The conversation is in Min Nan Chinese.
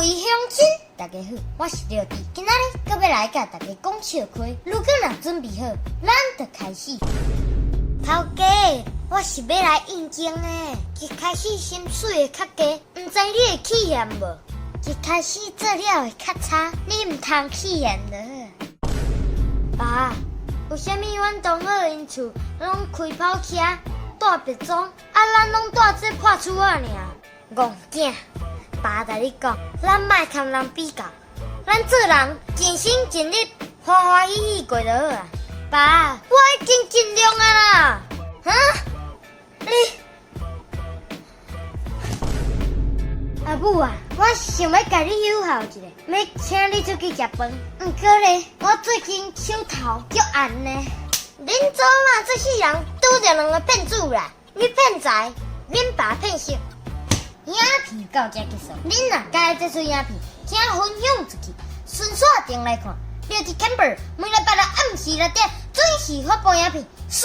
位鄉親，大家好，我是廖弟，今仔日閣欲來共大家講笑話。如果若準備好，咱就開始。頭家，我是欲來應徵的，一開始薪水會較低，毋知你會起嫌無？一開始做了會較差，你毋通起嫌就好。爸，為啥物阮同學𪜶厝攏開跑車、帶別莊，啊咱攏蹛這破厝仔爾？戇囝！爸共你講，咱莫共人比較，咱做人盡心盡力，歡歡喜喜過就好啊。爸，我已經盡量啊啦。哈？你阿母啊，我想欲共你友好一下，欲請你出去食飯。毋過咧，我最近手頭足絚呢。恁祖媽這世人拄著兩个騙子啦，你騙財，恁爸騙色。影片到這結束，恁若佮意這齣影片，請分享出去。順紲轉來看，廖弟 Camber 每禮拜六暗時6點準時發布影片。煞。